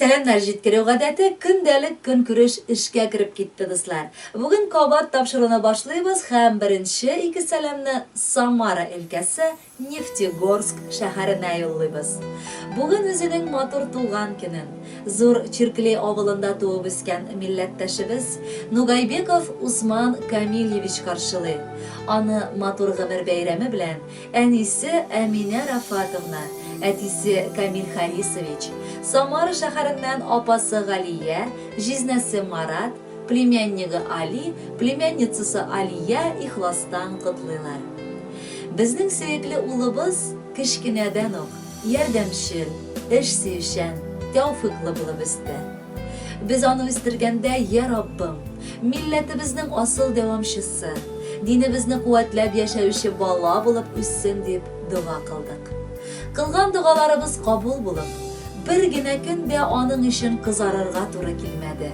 Сәламнәр җиткерү гадәте көндәлек көнкүреш эшкә кереп китте, дуслар. Бүген кабат тапшыруны башлыйбыз һәм беренче ике сәламне Самара өлкәсе Нефтегорск шәһәренә юллыйбыз. Бүген үзенең матур туган көнен, Зур Чирклей авылында туып үскән милләттәшебез Нугайбеков Усман Камильевич каршылый. Аны матур гомер бәйрәме белән Әнисе Әминә Рафатовна, әтисе Камил Харисович, Самара шәһәреннән апасы Галия, җизнәсе Марат, племяннигы Али, племянницасы Алия ихластан котлыйлар. Безнең сөекле улыбыз кечкенәдән үк ярдәмчел, эш сөючән, тәүфыйклы булып үсте. Без аны үстергәндә, Йә Раббым, милләтебезнең асыл дәвамчысы, динебезне куәтләп яшәүче бала булып үссен дип дога кылдык. Кылган догаларыбыз кабул булып, бер генә көн дә аның өчен кызарырга туры килмәде.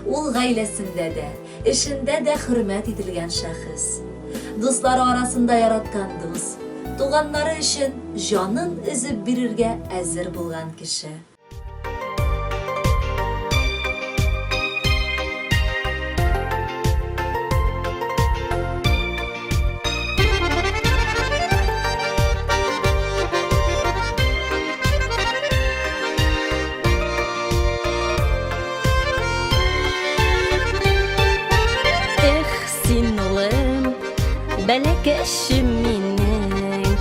Ул гаиләсендә дә, эшендә дә хөрмәт ителгән шәхес. Дуслары арасында яраткан дус, туганнары өчен җанын өзеп бирергә әзер булган кеше. Эх, син улым, бәләкәчем минем,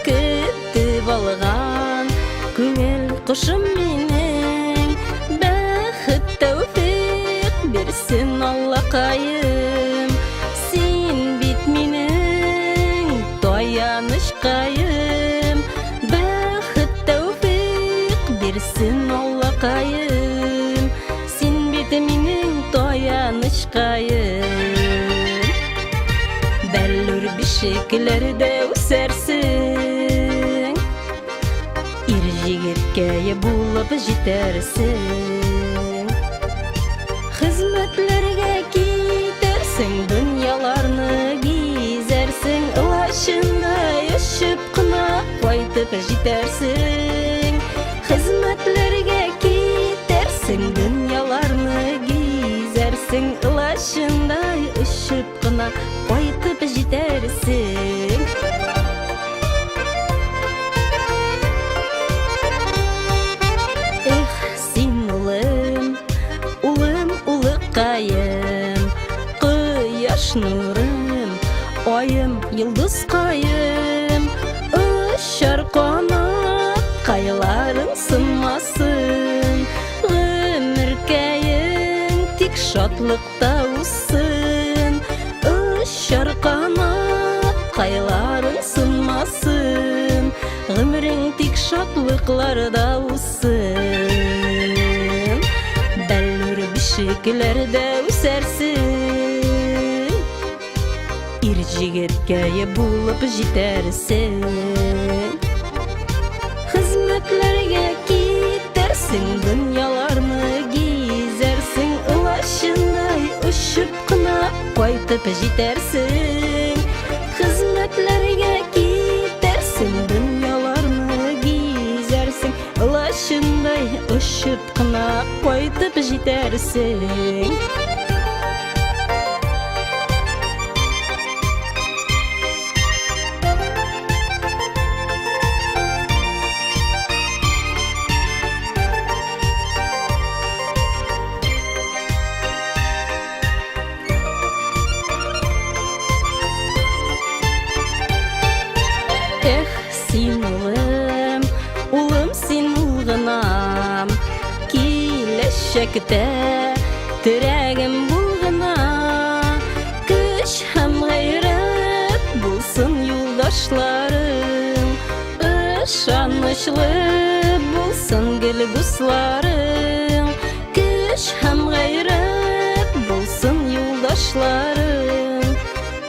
көтеп алган күңел кошым минем, бәхет тәүфик бирсен Аллакаем, син бит минем таянычкаем, бәхет тәүфик бирсен Аллакаем, син бит минем таянычкаем. Бәллүр бишекләрдә үсәрсең, Ир җегеткәе булып җитәрсең. Хезмәтләргә китәрсең, дөньяларны гизәрсең, Лачындай очып кына кайтып җитәрсең. Хезмәтләргә китәрсең, дөньяларны гизәрсең, Лачындай очып кына кайтып җитәрсең. Эх, син улым, улым, улыкаем, кояш нурым, аем, йолдызкаем, очар канат кайларың сынмасын, гомеркәең тик шатлык Таусын, очар канат, кайларың сынмасын, гомерең тик шатлыкларда узсын. Бәллүр бишекләрдә үсәрсең, ир җегеткәе булып җитәрсең. Хезмәтләргә китәрсең, дөньяларны гизәрсең, лачындай очып кына кайтып җитәрсең. Хезмәтләргә китәрсең, дөньяларны гизәрсең, лачындай очып кына кайтып җитәрсең. Эх, син улым, улым син улгынам, киләчәктә терәгем булгына. Көч һәм гайрәт булсын юлдашларың, Ышанычлы булсын гел дусларың. Көч һәм гайрәт булсын юлдашларың,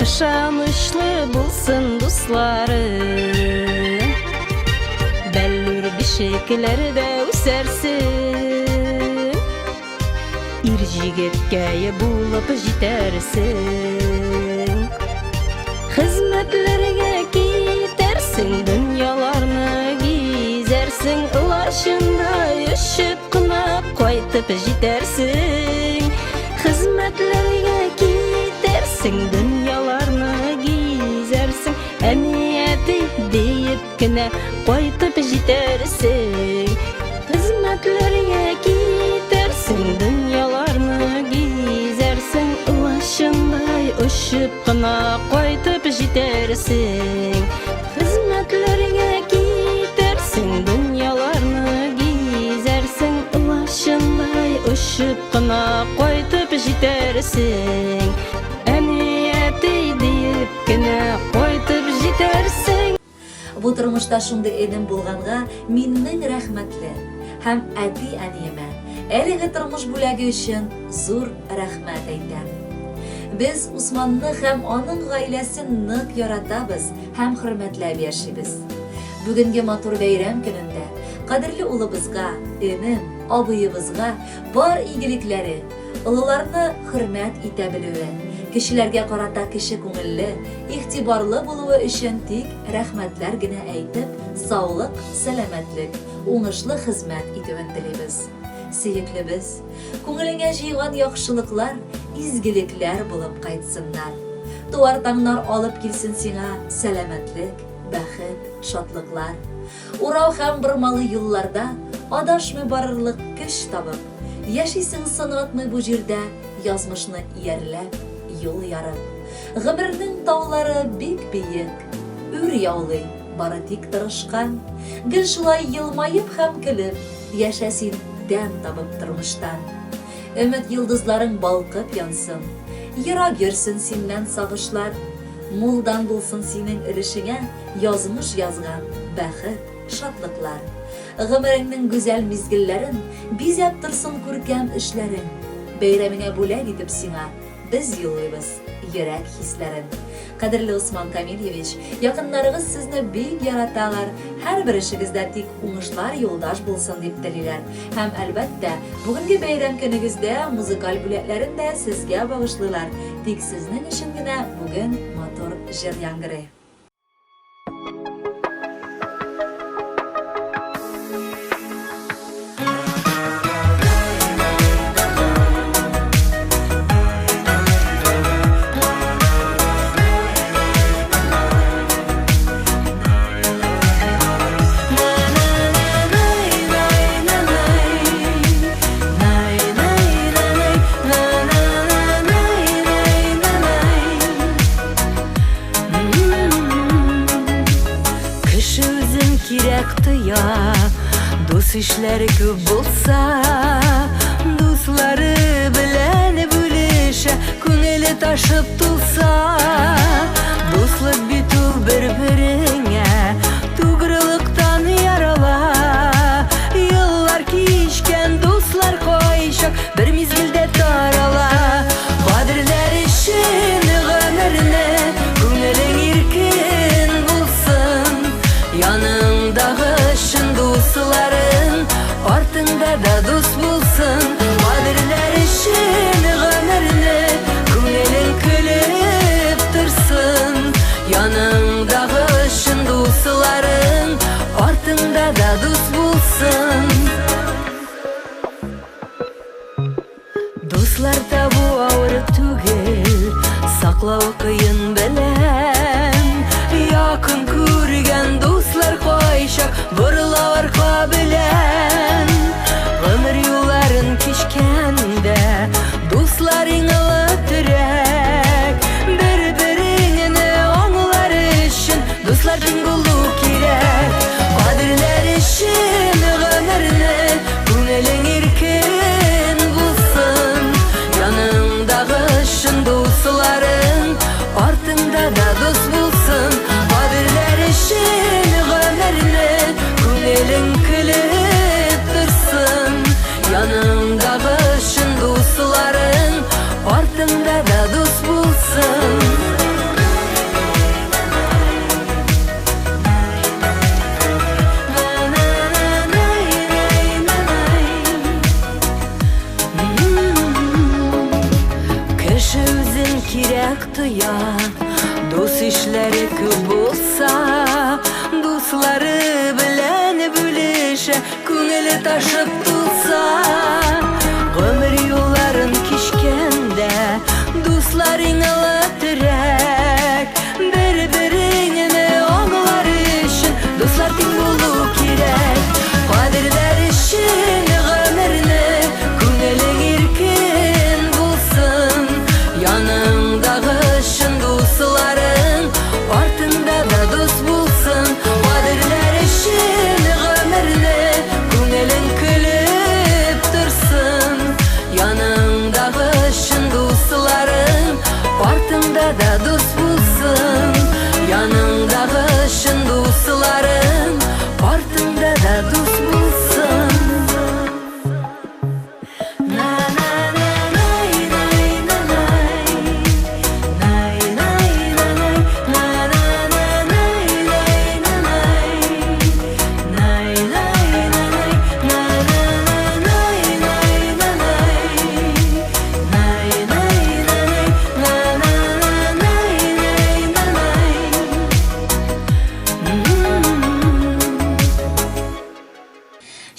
Ышанычлы булсын дусларың. Бәллүр бишекләрдә үсәрсең. Ир җегеткәе булып җитәрсең. Хезмәтләргә китәрсең, дөньяларны гизәрсең, лачындай очып кына кайтып җитәрсең. Хезмәтләргә китәрсең, дөньяларны гизәрсең. Әни, әти диеп кенә кайтып җитәрсең. Хезмәтләргә китәрсең, дөньяларны гизәрсең. Лачындай очып кына кайтып җитәрсең. Хезмәтләргә китәрсең, дөньяларны гизәрсең. Лачындай очып кына кайтып җитәрсең. Әни, әти диеп кенә кайтып җитәрсең. Бу тормышта шундый энем булганга мин мең рәхмәтле һәм әти-әниемә әлеге тормыш бүләге өчен зур рәхмәт әйтәм. Без Усманны һәм аның гаиләсен нык яратабыз һәм хөрмәтләп яшибез. Бүгенге матур бәйрәм көнендә кадерле улыбызга, энем, абыебызга бар игелекләре, олыларны хөрмәт итә белүе, кешеләргә карата кече күңелле, игътибарлы булуы өчен тик рәхмәтләр генә әйтеп, саулык, сәламәтлек, уңышлы хезмәт итүен телибез. Сөеклебез, күңелеңә җыйган яхшылыклар изгелекләр булып кайтсыннар. Туар таңнар алып килсен сиңа сәламәтлек, бәхет, шатлыклар. Урау һәм бормалы юлларда адашмый барырлык көч табып, яшисең сынатмый бу җирдә язмышны иярләп, юл ярып. Гомернең таулары бик биек, үр яулый бары тик тырышкан. Гел шулай елмаеп һәм көлеп, яшә син тәм табып тормыштан. Өмет йолдызларың балкып янсын, ерак йөрсен синнән сагышлар. Мулдан булсын синең өлешеңә язмыш язган бәхет, шатлыклар. Гомереңнең гүзәл мизгелләрен бизәп торсын күркәм эшләрең. Бәйрәмеңә бүләк итеп сиңа без юллыйбыз йөрәк хисләрен. Кадерле Усман Камильевич, якыннарыгыз сезне бик яраталар, һәрбер эшегездә тик уңышлар юлдаш булсын дип телиләр. Һәм, әлбәттә, бүгенге бәйрәм көнегездә музыкаль бүләкләрен дә сезгә багышлыйлар. Тик сезнең өчен генә бүген матур җыр яңгырый. Кеше үзен кирәк тоя, дус ишләре күп булса, дуслары белән бүлешә, күңеле ташып тулса. Дуслык бит ул бер-береңә тугрылыктан ярала. Еллар кичкән дуслар кайчак бер мизгелдә тарала. Кадерләр өчен гомерне, күңелең иркен булсын. Яныңдагы чын дусларың артыңда да дус булсын. Кадерләр өчен гомерне, күңелең көлеп торсын. Яныңдагы чын дусларың артыңда да дус булсын. Дуслар табу авыр түгел, саклау кыен беләм. Якын күргән дуслар кайчак борыла арка белән. Гомер юлларын кичкәндә дуслар иң олы терәк. Бер-береңне аңлар өчен дуслар тиң булу кирәк. Кадерләр өчен гомерне, күңелең иркен булсын. Яныңдагы чын дусларың артыңда да дус булсын. Кадерләр өчен гомерне, күңелең көлеп торсын. Яныңдагы чын дусларың артыңда да дус булсын. Кеше үзен кирәк тоя, дус ишләре күп булса, дуслары белән бүлешә, күңеле ташып тулса. Гомер юлларын кичкәндә Дусларың ала терәк Бер-береңне аңлар өчен Дуслар тиң булу кирәк Кадерләр өчен гомерне Күңелең иркен булсын Яныңдагы чын дусларың Артыңда да дус булсын Кадерләр өчен гомерне Күңелең көлеп торсын Яныңдагы чын дусларың Артыңда да дус булсын Яныңдагы чын дусларың Артыңда да дус булсын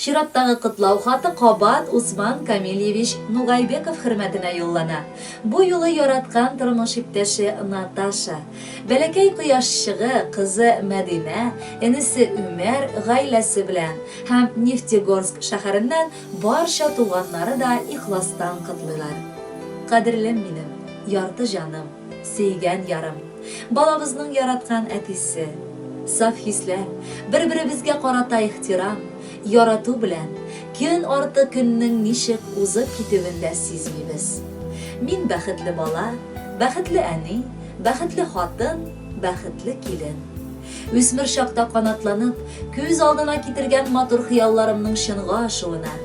Чираттагы котлау хаты кабат Усман Камильевич Нугайбеков хөрмәтенә юллана. Бу юлы яраткан тормыш иптәше Наташа, бәләкәй кояшчыгы, кызы Мәдинә, энесе Үмәр гаиләсе белән һәм Нефтегорск шәһәреннән барча туганнары да ихластан котлыйлар. Кадерлем минем, ярты җаным, сөйгән ярым, балабызның яраткан әтисе. Саф хисләр, бер-беребезгә карата ихтирам, ярату белән, көн арты көннең ничек узып китүен дә сизмибез. Мин бәхетле бала, бәхетле әни, бәхетле хатын, бәхетле килен. Үсмер чакта канатланып, күз алдына китергән матур хыялларымның чынга ашуына,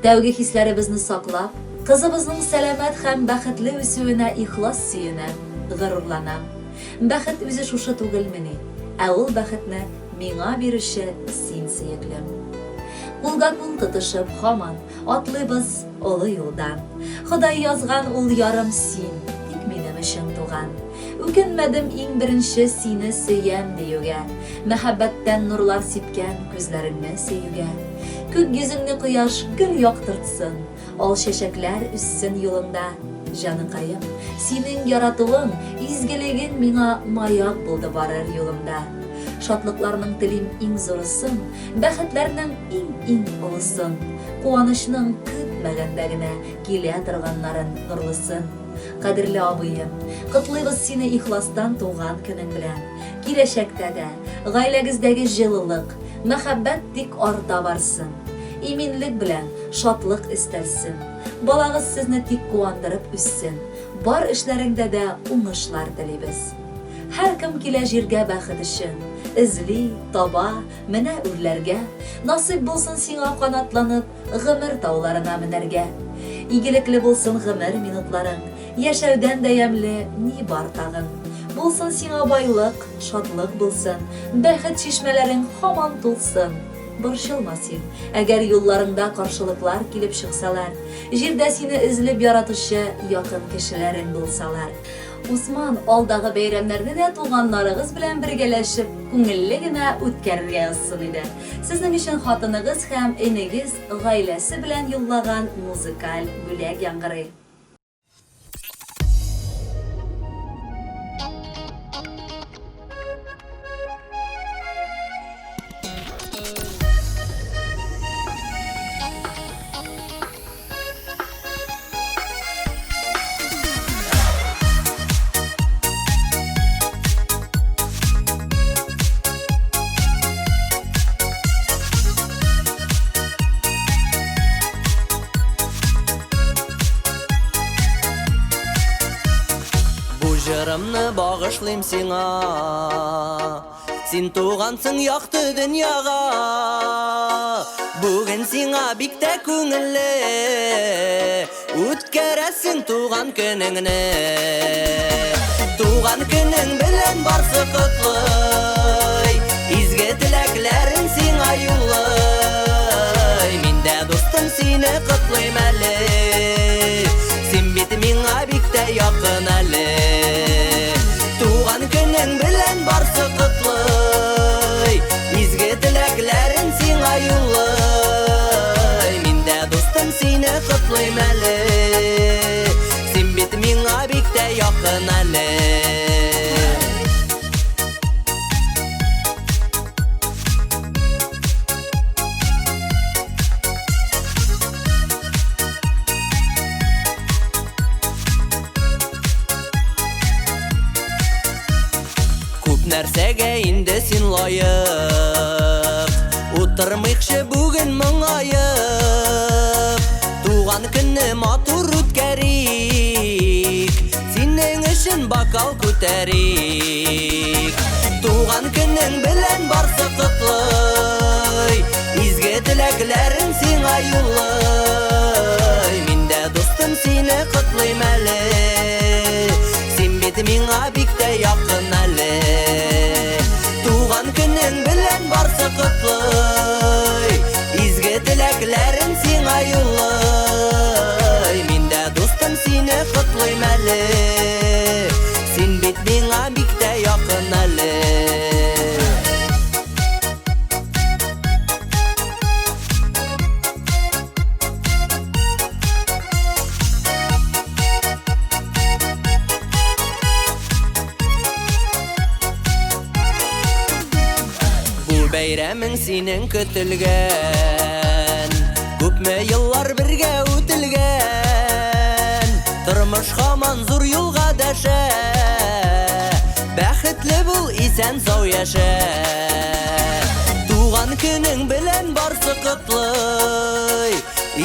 тәүге хисләребезне саклап, кызыбызның сәламәт һәм бәхетле үсүенә ихлас сөенәм, горурланам. Бәхет үзе шушы түгелмени? Ә ул бәхетне миңа бирүче син, сөеклем. Кулга-кул тотышып, һаман атлыйбыз олы юлдан. Ходай язган ул ярым син, тик минем өчен туган. Үкенмәдем иң беренче сине сөям диюгә, Мәхәббәттән нурлар сипкән күзләреңне сөюгә. Күк йөзеңне кояш гел яктыртсын, Ал чәчәкләр үссен юлыңда, җаныкаем. Синең яратуың, изгелегең миңа маяк булды барыр юлымда. Шатлыкларның телим иң зурысын, Бәхетләрнең иң-иң олысын, Куанычның көтмәгәндә генә килә торганнарын нурлысын. Кадерле абыем, котлыйбыз сине ихластан туган көнең белән. Киләчәктә дә гаиләгездәге җылылык, мәхәббәт тик арта барсын. Иминлек белән шатлык өстәлсен. Балагыз сезне тик куандырып үссен. Бар эшләреңдә дә уңышлар телибез. Һәркем килә җиргә бәхет өчен. Эзли, таба, менә үрләргә. Насыйп булсын сиңа канатланып, гомер тауларына менәргә. Игелекле булсын гомер минутларың, Яшәүдән дә ямьле ни бар тагын? Булсын сиңа байлык, шатлык булсын, Бәхет чишмәләрең һаман тулсын. Борчылма син, әгәр юлларыңда каршылыклар килеп чыксалар, Җирдә сине өзелеп яратучы якын кешеләрең булсалар. Усман, алдагы бәйрәмнәрне дә туганнарыгыз белән бергәләшеп, күңелле генә үткәрергә язсын иде. Сезнең өчен хатыныгыз һәм энегез гаиләсе белән юллаган музыкаль бүләк яңгырый. Бу җырымны багышлыйм сиңа. Син тугансың якты дөньяга. Бүген сиңа бик тә күңелле. Үткәрәсең туган көнеңне. Туган көнең белән барсы котлый. Изге теләкләрен сиңа юллый. Мин дә дустым сине котлыйм әле. Син бит миңа бик тә якын әле. Туган көнең белән барсы котлый. Изге теләкләрен сиңа юллый. Мин дә дустым сине котлыйм әле. инде син лаек. Утырмыйкчы бүген моңаеп, туган көнне матур үткәрик, синең өчен бокал күтәрик. Туган көнең белән барсы котлый, изге теләкләрен сиңа юллый. Мин дә, дустым, сине котлыйм әле, син бит миңа бик тә якын әле. Туган көнең белән барсы котлый, изге теләкләрен сиңа юллый. Мин дә, дустым, сине котлыйм әле, син бит миңа бик тә якын әле. Бу бәйрәмең синең көтелгән, күпме еллар бергә үтелгән. Тормыш һаман зур юлга дәшә, бәхетле бул, исән сау яшә. Туган көнең белән барсы котлый,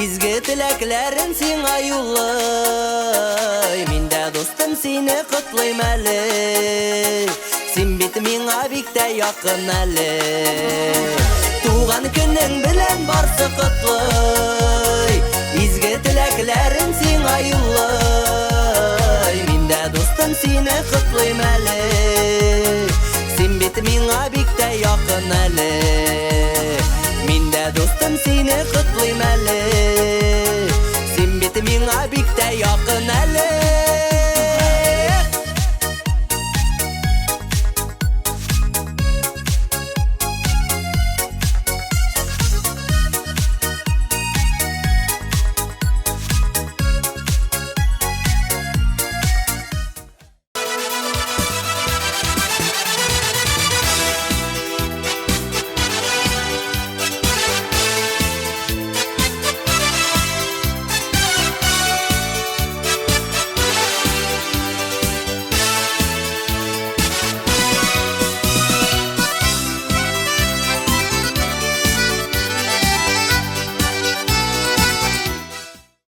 изге теләкләрен сиңа юллый. Мин дә, дустым, сине котлыйм әле, син бит миңа бик тә якын әле. Туган көнең белән барсы котлый, изге теләкләрен сиңа юллый. Мин дә, дустым, сине котлыйм әле, син бит миңа бик тә якын әле. Мин дә, дустым, сине котлыйм әле.